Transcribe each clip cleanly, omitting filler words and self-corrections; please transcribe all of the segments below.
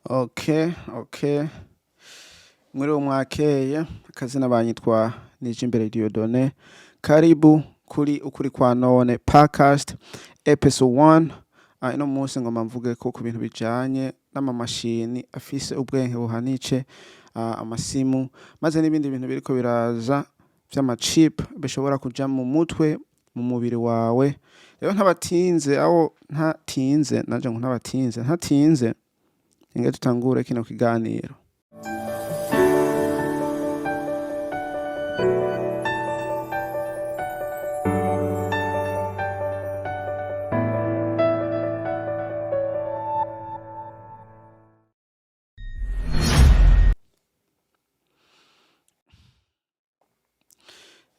Okay. Mwiriwe mwakeye, akazina banyitwa Nijimbere Dieudonné. Karibu kuri Ukuri kwa None podcast episode 1. Ino munsi ngoma mvuge ko ku bintu bijanye n'amamashini afise ubwenge buhanitse, amasimu, maze n'ibindi bintu biriko biraza vy'amachip bishobora kuja mu mutwe, mu mubiri wawe. Rero ntabatinze, aho ntatinze, nanje ngo ntabatinze, ntatinze, inge tutangure kino kiganiro.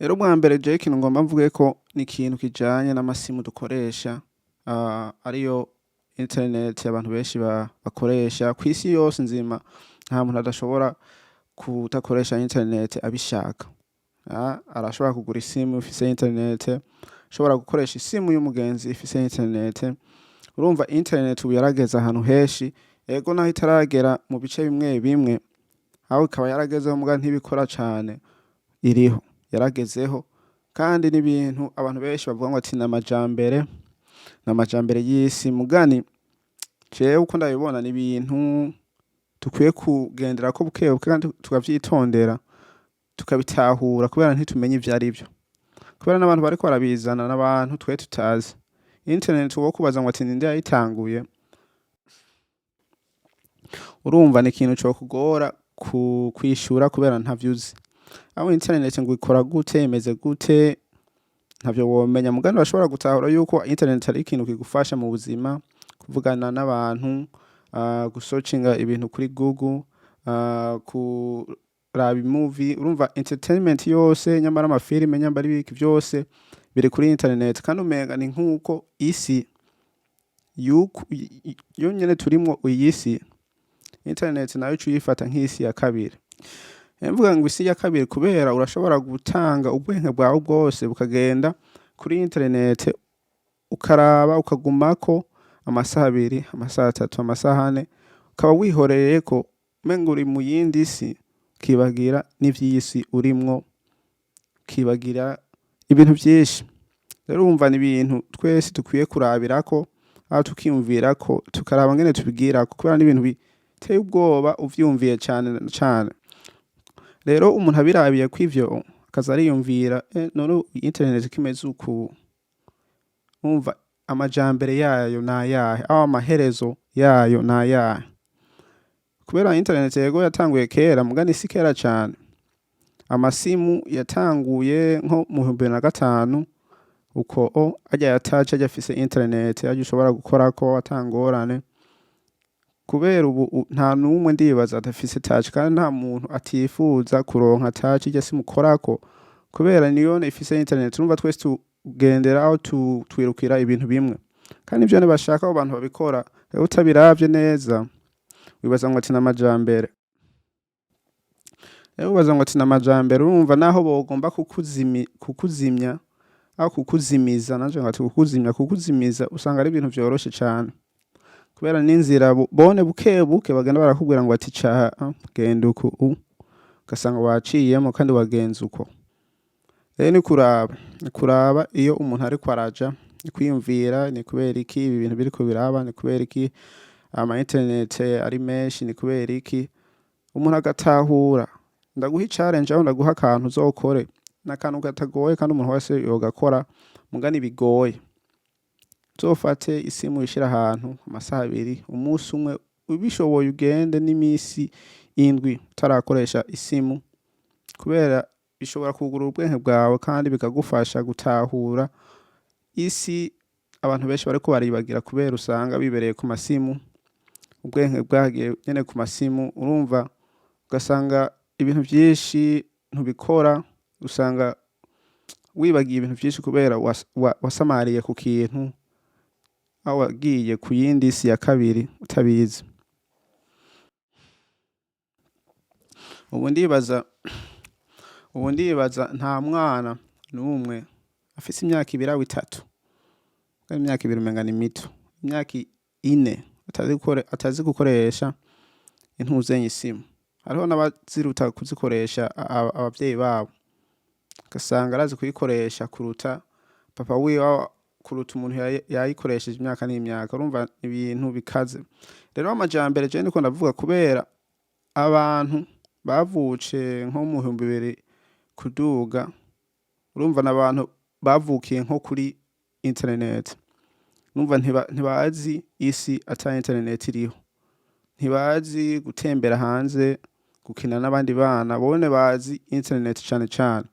Rero bwa mbere jewe ikintu ngomba mvuge ko ni ikintu kijanye n'amasimu dukoresha, ariyo internet abantu benshi bakoresha kw'isi yose nzima. Nta muntu adashobora kudakoresha internet abishaka. Arashobora kugura isimu ifise internet, ashobora gukoresha isimu y'umugenzi ifise internet. Urumva internet ubu yarageze ahantu henshi, ego naho itaragera mu bice bimwe bimwe, aho ikaba yaragezeho muga ntibikora cane, iriho yaragezeho. Kandi n'ibintu abantu benshi bavuga ngo ati n'amajambere, n'amajambere y'isi, mugani jewe uko ndabibona ni ibintu dukwiye kugenderako buke buke kandi tukavyitondera, tukabitahura, kubera ntitumenye ivyo arivyo, kubera n'abantu bariko barabizana n'abantu twe tutazi. Internet wokubaza ngo ati ninde yayitanguye, urumva ni ikintu cokugora kwishura kubera ntavyo uzi. Aho internet ngo ikora gute, imeze gute, ntavyo womenya. Mugani urashobora gutahura yuko internet ari ikintu kigufasha mu buzima, kuvugana n'abantu, gusearchinga ibintu kuri Google, kuraba movie, urumva entertainment yose, nyambara amafilime, nyambara ibiki vyose biri kuri internet. Kandi umenga ni nkuko isi yuko yo nyene turimwo iyi si, internet nayo ica uyifata nk'isi ya kabiri. Mvuga ngo isi ya kabiri kubera urashobora gutanga ubwenge bwawe bwose bukagenda kuri internet, ukaraba ukagumako amasaha abiri, amasaha atatu, amasaha ane, ukaba wihoreyeko umenga uri mu yindi si, ukibagira n'ivy'isi urimwo, ukibagira ibintu vyinshi. Rero urumva ni ibintu twese dukwiye kurabirako, aho tukiyumvirako, tukaraba ngene tubigirako, kubera n'ibintu biteye ubwoba uvyumviye cane cane. Rero umuntu abirabiye kw'ivyo akaza ariyumvira, none internet ko imeze uku, urumva amajambere yayo nayahe, aho amaherezo yayo nayahe? Kubera internet yego yatanguye kera, mugani si kera cane. Amasimu yatanguye nko mu 2005 uko o arya ya touch, arya afise internet, arya ushobora gukorako atangorane. Kubera ubu nta numwe ndibaza adafise touch, kandi nta muntu atifuza kuronka touch irya simu ukorako, kubera niyo ifise internet. Urumva twese tugendera aho twirukira ibintu bimwe, kandi ivyo ntibashaka abo bantu babikora. Rero utabiravye neza wibaza ngo ati n'amajambere. Rero wibaza ngo ati n'amajambere, urumva naho bogomba kukuzimya aho kukuzimiza, nanje ngo ati kukuzimya, kukuzimiza usanga ari ibintu vyoroshe cane, kubera n'inzira bone buke buke bagenda barakubwira ngo ati ca genda uku, ugasanga waciyemo kandi wagenze uko. Rero ni kuraba iyo umuntu ariko araja, ni kwiyumvira ni kubera iki ibi bintu biriko biraba, ni kubera iki ama internet ari menshi, ni kubera iki umuntu agatahura. Ndaguha challenge aho ndaguha akantu uzokore, n'akantu katagoye kandi umuntu wese yogakora, mugani bigoye. Uzofate isimu uyishire ahantu amasaha abiri, umunsi umwe, ubishoboye ugende n'imisi 7 utarakoresha isimu, kubera bishobora kugurura ubwenge bwawe kandi bikagufasha gutahura isi abantu benshi bariko baribagira, kubera usanga bibereye ku masimu, ubwenge bwagiye nyene ku masimu. Urumva ugasanga ibintu vyinshi ntubikora, usanga wibagiye ibintu vyinshi kubera wasamariye ku kintu, aho wagiye ku yindi si ya kabiri utabizi. Ubu ndibaza nta mwana n'umwe afise imyaka 2 aho 3, imyaka 2 umenga ni mito, imyaka 4 atazi gukoresha intuzenya isimu. Hariho n'abaziruta kuzikoresha abavyeyi babo, ugasanga arazi kuyikoresha kuruta papa wiwe, kuruta umuntu yayikoresheje imyaka n'imyaka. Urumva ibintu bikaze. Rero amajambere jewe ndiko ndavuga, kubera abantu bavutse nko mu 2000 kuduga, urumva n'abantu bavukiye nko kuri internet. Urumva ntibazi isi ata internet iriho, ntibazi gutembera hanze, gukina n'abandi bana, bone bazi internet cane cane.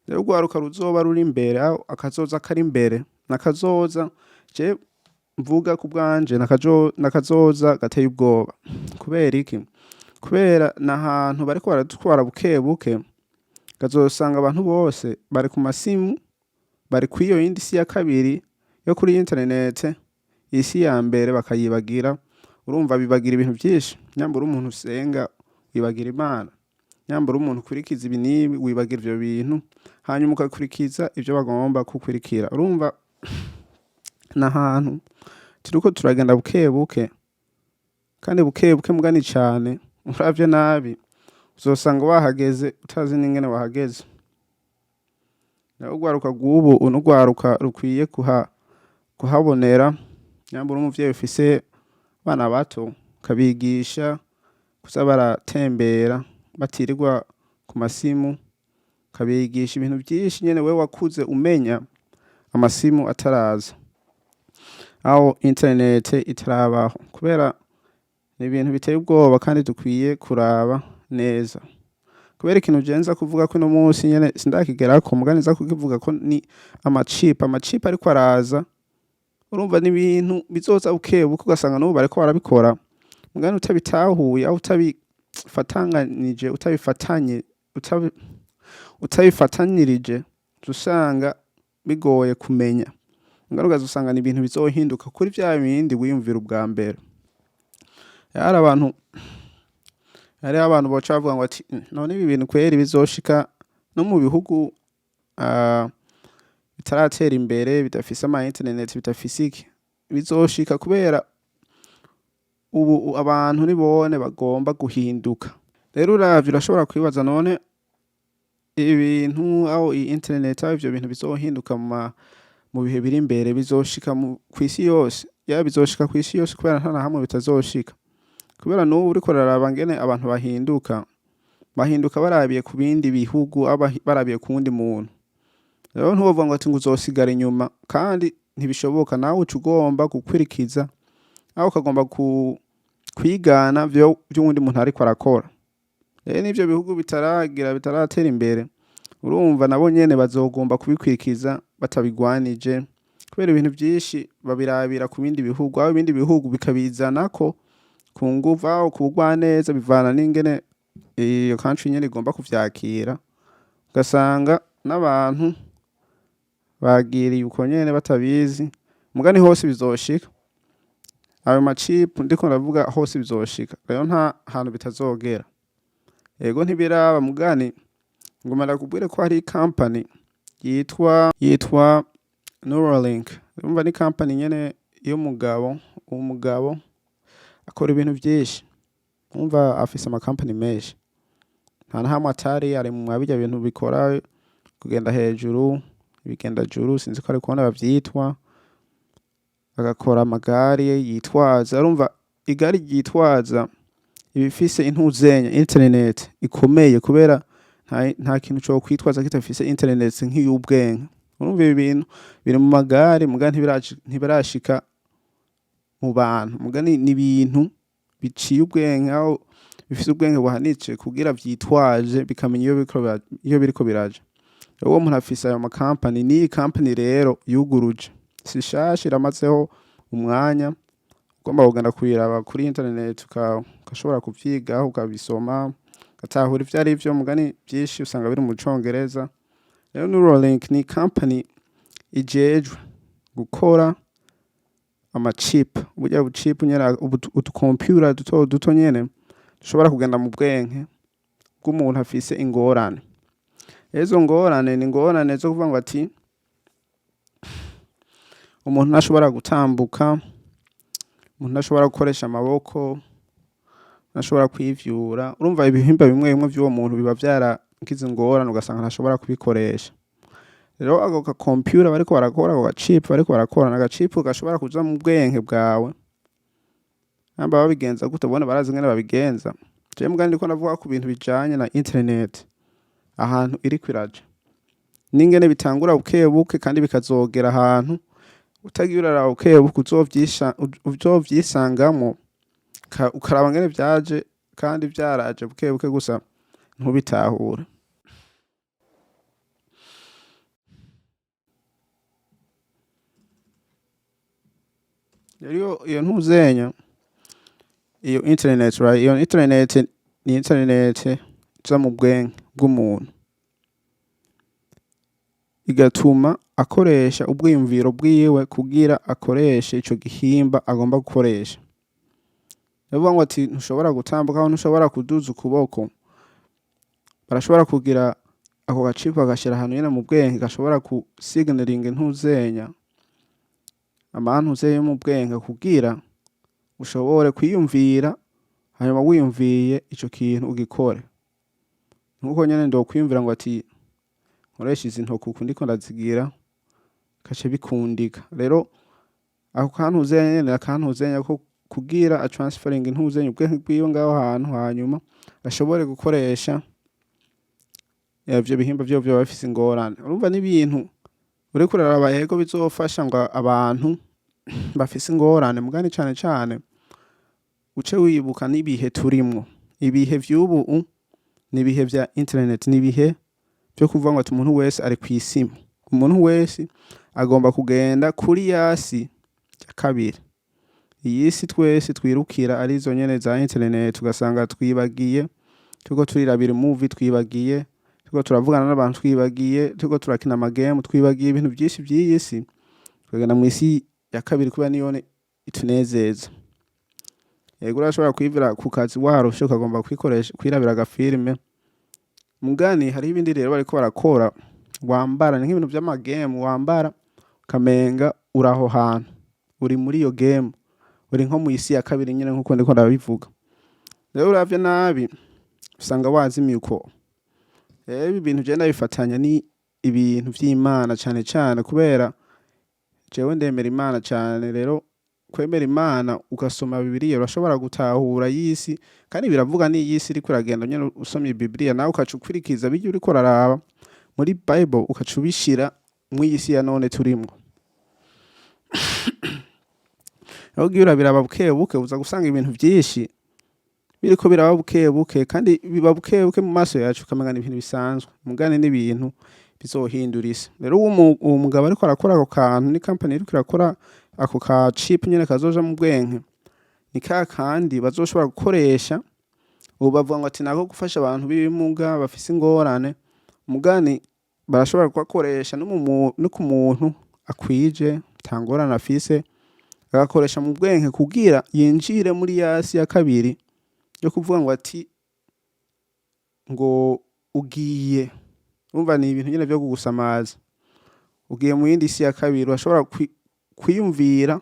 Rero urwaruka ruzoba ruri imbere, aho akazoza kari imbere, nakazoza je mvuga ku bwanje, nakazoza gateye ubwoba. Kubera iki? Kubera n'ahantu bariko baradutwara buke buke. Kazosanga abantu bose bari ku masimu, bari kw'iyo yindi si ya kabiri yo kuri internet, isi ya mbere bakayibagira. Urumva bibagira ibintu vyinshi. Nyambura umuntu usenga, wibagira Imana. Nyambura umuntu ukurikiza ibi n'ibi, wibagira ivyo bintu, hanyuma ugakurikiza ivyo bagomba kukurikira. Urumva n'ahantu turiko turagenda buke buke, kandi buke buke mugani cane. Uravye nabi uzosanga wahageze utazi n'ingene wahageze. Naho urwaruka rw'ubu n'urwaruka rukwiye kuhabonera. Nyambura umuvyeyi ufise abana bato, ukabigisha kuza baratembera batirirwa ku masimu, ukabigisha ibintu vyinshi nyene wewe wakuze umenya amasimu ataraza, aho internet itarabaho, kubera ni ibintu biteye ubwoba kandi dukwiye kuraba neza. Kubera ikintu je nza kuvuga ko uno munsi nyene sindakigerako, muga nza kukivuga ko ni ama chip. Ama chip ariko araza, urumva ni ibintu bizoza buke buke, ugasanga n'ubu bariko barabikora, mugani utabitahuye aho utabifatanganije, utabifatanye, utabifatanyirije, uca usanga bigoye kumenya. Mugani ugaza usanga ni ibintu bizohinduka kuri vya bindi wiyumvira ubwa mbere. Hari abantu, hariho abantu boca bavuga ngo ati: "None ibi bintu kweri bizoshika no mu bihugu bitaratera imbere, bidafise ama internet, bidafise iki?" Bizoshika, kubera ubu abantu nibone bagomba guhinduka. Rero uravye urashobora kwibaza: none ibintu aho iyi internet, aho ivyo bintu bizohinduka mu bihe biri imbere, bizoshika kw'isi yose? Ya, bizoshika kw'isi yose, kubera nta na hamwe bitazoshika. Kubera n'ubu uriko uraraba ngene abantu bahinduka, bahinduka barabiye ku bindi bihugu, barabiye ku wundi muntu. Rero ntiwovuga ngo ati ngo uzosigara inyuma, kandi ntibishoboka. Nawe uca ugomba gukwirikiza, aho ukagomba kwigana vy'uwundi muntu ariko arakora. Rero n'ivyo bihugu bitaragira, bitaratera imbere, urumva nabo nyene bazogomba kubikurikiza batabigwanije, kubera ibintu vyinshi babirabira ku bindi bihugu, aho ibindi bihugu bikabizanako ku nguvu, aho ku bugwaneza, bivana n'ingene iyo country nyene igomba kuvyakira. Ugasanga n'abantu bagiriye uko nyene batabizi. Mugani hose bizoshika. Ayo ma chip ndiko ndavuga, hose bizoshika. Rero nta hantu bitazogera. Ego, ntibiraba, mugani ngoma ndakubwire ko hari company yitwa Neuralink. Urumva ni company nyene y'umugabo. Uwo mugabo akora ibintu vyinshi, urumva afise ama company menshi, nta na hamwe atari ari mu birya bintu bikora kugenda hejuru, ibigenda juru, sinzi ko ari kubona bavyitwa. Agakora amagare yitwaza. Urumva igare ryitwaza iba ifise intuzenya, internet ikomeye, kubera nta kintu co kwitwaza kitafise internet nk'iy'ubwenge. Urumva ibi bintu biri mu magare, muga ntibirashika mu bantu. Muga ni ibintu biciye ubwenge, aho bifise ubwenge buhanitse kugira vyitwaje, bikamenya iyo biriko biraja. Uwo muntu afise ayo makampani. N'iyi company rero yuguruje si shasha, iramazeho umwanya. Ugomba kugenda kuyiraba kuri internet, ugashobora kuvyigaho, ukabisoma, ugatahura ivyo arivyo. Mugani vyinshi usanga biri mu Congereza. Rero Neuralink ni company ijejwe gukora ama chip, burya bu chip nyene, utu computer duto duto nyene dushobora kugenda mu bwenge bw'umuntu afise ingorane. Rero izo ngorane ni ingorane zo kuvuga ngo ati umuntu ntashobora gutambuka, umuntu ntashobora gukoresha amaboko. Ntashobora kwivyura. Urumva ibihimba bimwe bimwe vy'uwo muntu biba vyaragize ingorane, ugasanga ntashobora kubikoresha. Rero ako ga computer bariko barakora, ako ga chip bariko barakora, ni aga chip gashobora kuja mu bwenge bwawe. Namba babigenza gute, bona barazi ingene babigenza. Jewe muga ndiko ndavuga ku bintu bijanye na internet, ahantu iriko iraja, n'ingene bitangura buke buke kandi bikazogera ahantu utagiye uraraba buke buke uzovyisangamwo, ukaraba ngene vyaje kandi vyaraje buke buke gusa ntubitahure. Rero iyo ntuzenya iyo internet, right? Iyo internet ni internet iza mu bwenge bw'umuntu, igatuma akoresha ubwiyumviro bwiwe kugira akoreshe ico gihimba agomba gukoresha. Niyo ngo ati ntushobora gutambuka aho ntushobora kuduza ukuboko, barashobora kugira ako gacipa bagashira ahantu nyene mu bwenge gashobora ku signaling ntuzenya amantuze yo mu bwenge kugira ushobore kwiyumvira, hanyuma wiyumviye ico kintu ugikore. Nkuko nyene ndokwiyumvira ngo ati nkoresha izi ntoke uku ndiko ndazigira, kace bikundika. Rero ako kantuzenya nyene akantuzenya ko kugira a transferring ntuzenya ubwenge bwiwe ngaho hantu, hanyuma ashobore gukoresha ivyo bihimba vyiwe vyoba bifise ingorane. Urumva n'ibintu uriko uraraba, yego bizofasha ngo abantu bafise ingorane, mugani cane cane uce wibuka n'ibihe turimwo. Ibihe vy'ubu ni ibihe vya internet, ni ibihe vyo kuvuga ngo ati umuntu wese ari kw'isimu, umuntu wese agomba kugenda kuri yasi ya kabiri. Iyi si twese twirukira arizo nyene za internet, ugasanga twibagiye turiko turirabira movie, twibagiye turiko turavugana n'abantu, twibagiye turiko turakina amagame, twibagiye ibintu vyinshi vy'iyi si, tukagenda mw'isi ya kabiri kubera niyo itunezeza. Yego urashobora kwivira ku kazi warushe ukagomba kwikoresha kwirabira agafilme, mugani hariho ibindi rero bariko barakora wambara, ni nk'ibintu vy'amagame wambara ukamenga uri aho hantu, uri muri iyo game, uri nko mw'isi ya kabiri nyene nkuko ndiko ndabivuga. Rero uravye nabi usanga wazimiye uko. Rero ibi bintu je ndabifatanya ni ibintu vy'Imana cane cane, kubera jewe ndemera Imana cane. Rero kwemera Imana ugasoma Bibiliya urashobora gutahura y'isi, kandi biravuga n'iyi si iriko iragenda nyene. Usomye Bibiliya nawe ukaca ukwirikiza birya uriko uraraba muri Bible, ukaca ubishira mw'iyi si ya none turimwo. Aho ugiye urabiraba buke buke uza gusanga ibintu vyinshi biriko biraba buke buke, kandi biba buke buke mu maso yacu ukamenga ni ibintu bisanzwe, mugani n'ibintu bizohindura isi. Rero uwo mugabo ariko arakora ako kantu, ni company iriko irakora ako ka chip nyene kazoja mu bwenge, ni ka kandi bazoshobora gukoresha. Ubu bavuga ngo ati nako gufasha abantu b'ibimuga bafise ingorane, mugani barashobora kugakoresha no ku muntu akwije ata ngorane afise, agakoresha mu bwenge kugira yinjire muri ya si ya kabiri yo kuvuga ngo ati ngo ugiye, urumva ni ibintu nyene vyo kugusamaza, ugiye mu yindi si ya kabiri. Urashobora kwiyumvira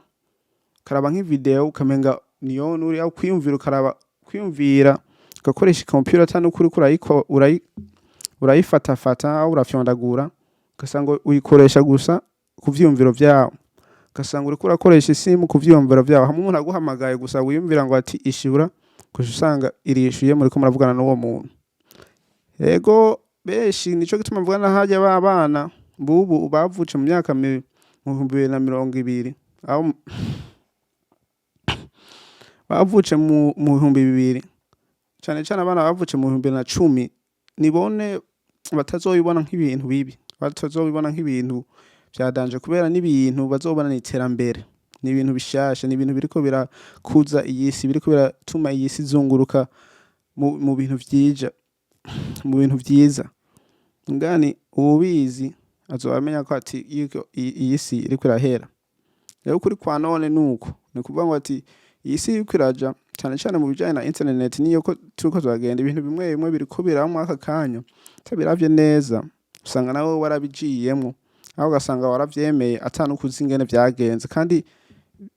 ukaraba nk'ivideo ukamenga niyo nuri, aho kwiyumvira ukaraba kwiyumvira ugakoresha computer ata n'ukuri uriko urayifatafata, urafyondagura, ugasanga uyikoresha gusa ku vyiyumviro vyawe, ugasanga uriko urakoresha isimu ku vyiyumviro vyawe. Hamwe umuntu aguhamagaye gusa wiyumvira ngo ati ishura, ugaca usanga irishuye, muriko muravugana n'uwo muntu. Ego benshi nico gituma mvuga na harya ba bana bubu bavutse mu myaka mu 2020, aho bavutse mu 2000, cane cane abana bavutse mu 2010, nibone batazobibona nk'ibintu bibi, batazobibona nk'ibintu vya danger, kubera n'ibintu bazobona n'iterambere, ni ibintu bishasha, ni ibintu biriko birakuza iyi si, biriko biratuma iyi si izunguruka mu bintu vyija, mu bintu vyiza. Ngani uwubizi azoba amenya ko ati yuko iyi si iriko irahera. Rero ukuri kwa none nuko ni ukuvuga ngo ati iyi si iriko iraja cane cane mu bijanye na internet, niyo ko turiko turagenda, ibintu bimwe bimwe biriko biraba muri aka kanya, utabiravye neza usanga nawe warabijiyemwo, aho ugasanga waravyemeye ata n'ukuzi ingene vyagenze, kandi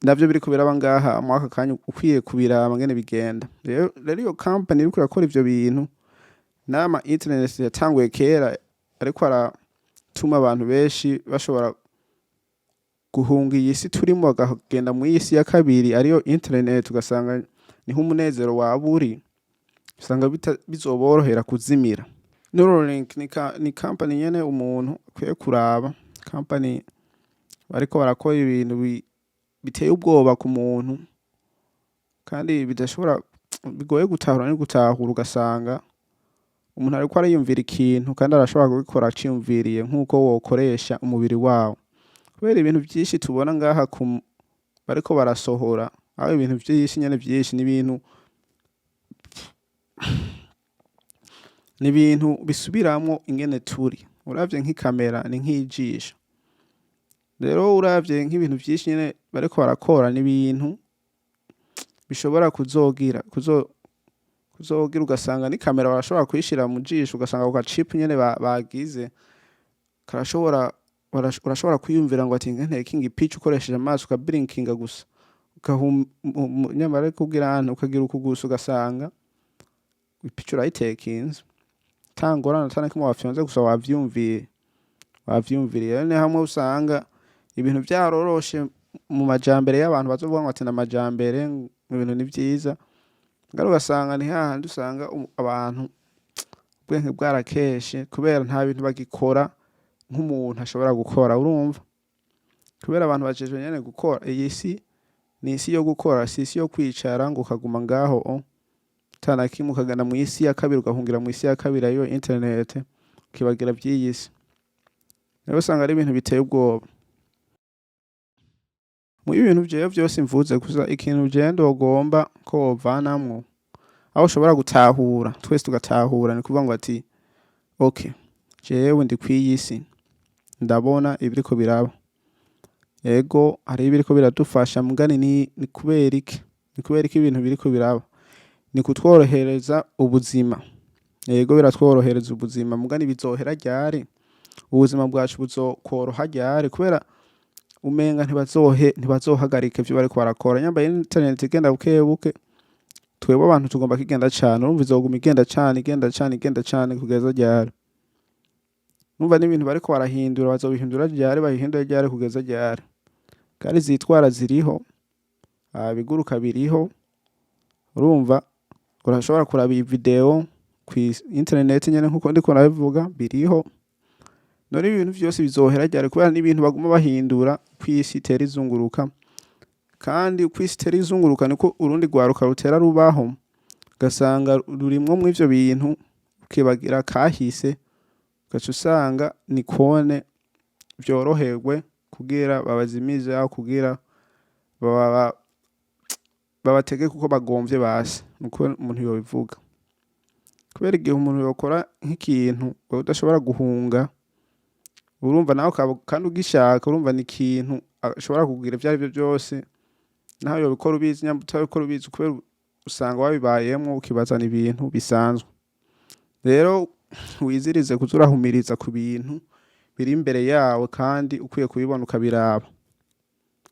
Navyo biriko biraba ngaha muri aka kanya, ukwiye kubiraba ngene bigenda. Rero iyo company iriko irakora ivyo bintu n'ama internet yatanguye kera, ariko aratuma abantu benshi bashobora guhunga iyi si turimo, bakagenda mu isi ya kabiri ariyo internet, ugasanga niho umunezero waba uri, usanga bizoborohera kuzimira. Neuralink ni company nyene umuntu akwiye kuraba, company bariko barakora ibintu biteye ubwoba ku muntu kandi bidashobora, bigoye gutahura no gutahura. Ugasanga umuntu ariko ariyumvira ikintu kandi arashobora kubikora aciyumviriye, nk'uko wokoresha umubiri wawo, kubera ibintu vyinshi tubona ngaha bariko barasohora aho, ibintu vyinshi nyene vyinshi ni ibintu bisubiramwo ingene turi. Uravye nk'ikamera ni nk'ijisho. Rero uravye nk'ibintu vyinshi nyene bariko barakora, ni ibintu bishobora kuzogira, ugasanga n'ikamera barashobora kuyishira mu jisho, ugasanga ako gachip nyene bagize karashobora, urashobora kwiyumvira ngo ati ntakinga ipica ukoresheje amaso, ukablinkinga gusa, nyamara kugira ukagira uku gusa, ugasanga ipica urayitekinze ata ngorane, ata na kimwe wafyonze, gusa wavyumviriye. Rero ni hamwe usanga ibintu vyaroroshe mu majambere y'abantu bazovuga ngo ati n'amajambere, ngo ibintu ni vyiza, mugabo ugasanga ni hahandi usanga abantu ubwenge bwarakeshe, kubera nta bintu bagikora nk'umuntu ashobora gukora. Urumva, kubera abantu bajejwe nyene gukora, iyi si ni isi yo gukora, si isi yo kwicara ngo ukaguma ngaho ata na kimwe, ukagenda mw'isi ya kabiri, ugahungira mw'isi ya kabiri ariyo internet, ukibagira vy'iyi si. Rero usanga ari ibintu biteye ubwoba. Muri ibintu jewe vyose mvuze gusa, ikintu jewe ndogomba ko wovanamwo, aho ushobora gutahura, twese tugatahura, ni kuvuga ngo ati okay, jewe ndi kw'iyi si, ndabona ibiriko biraba. Ego, hariho ibiriko biradufasha, mugani ni kubera iki? Ni kubera iki ibintu biriko biraba? Ni kutworohereza ubuzima. Ego, biratworohereza ubuzima, mugani bizohera ryari? Ubuzima bwacu buzokworoha ryari? Kubera umenga ntibazohagarika ivyo bariko barakora. Nyamba internet igenda buke buke, twebwe abantu tugomba kigenda cane. Urumva izoguma igenda cane, igenda cane, igenda cane kugeza ryari? Urumva n'ibintu bariko barahindura, bazobihindura ryari? Babihindure ryari? Kugeza ryari? Kandi zitwara ziriho, ibiguruka biriho. Urumva urashobora kuraba iyi video kwi internet nyene nkuko ndiko ndabivuga, biriho. None ibintu vyose bizohera ryari? Kubera n'ibintu baguma bahindura uko isi itera izunguruka, kandi uko isi itera izunguruka niko urundi rwaruka rutera rubaho, ugasanga rurimwo mw'ivyo bintu, ukibagira kahise, ugaca usanga ni kone vyoroherwe kugira babazimize, aho kugira babategeke uko bagomvye basi, niko umuntu yobivuga. Kubera igihe umuntu yokora nk'ikintu wewe udashobora guhunga, urumva nawe kandi ugishaka, urumva ni ikintu ashobora kugira ivyo arivyo vyose, naho yobikora ubizi, nyamba utabikora ubizi, kubera usanga wabibayemwo, ukibaza ni ibintu bisanzwe. Rero wizirize kuza urahumiriza ku bintu biri imbere yawe, kandi ukwiye kubibona, ukabiraba,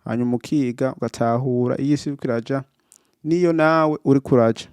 hanyuma ukiga, ugatahura iyo isi iriko iraja niyo nawe uriko uraja.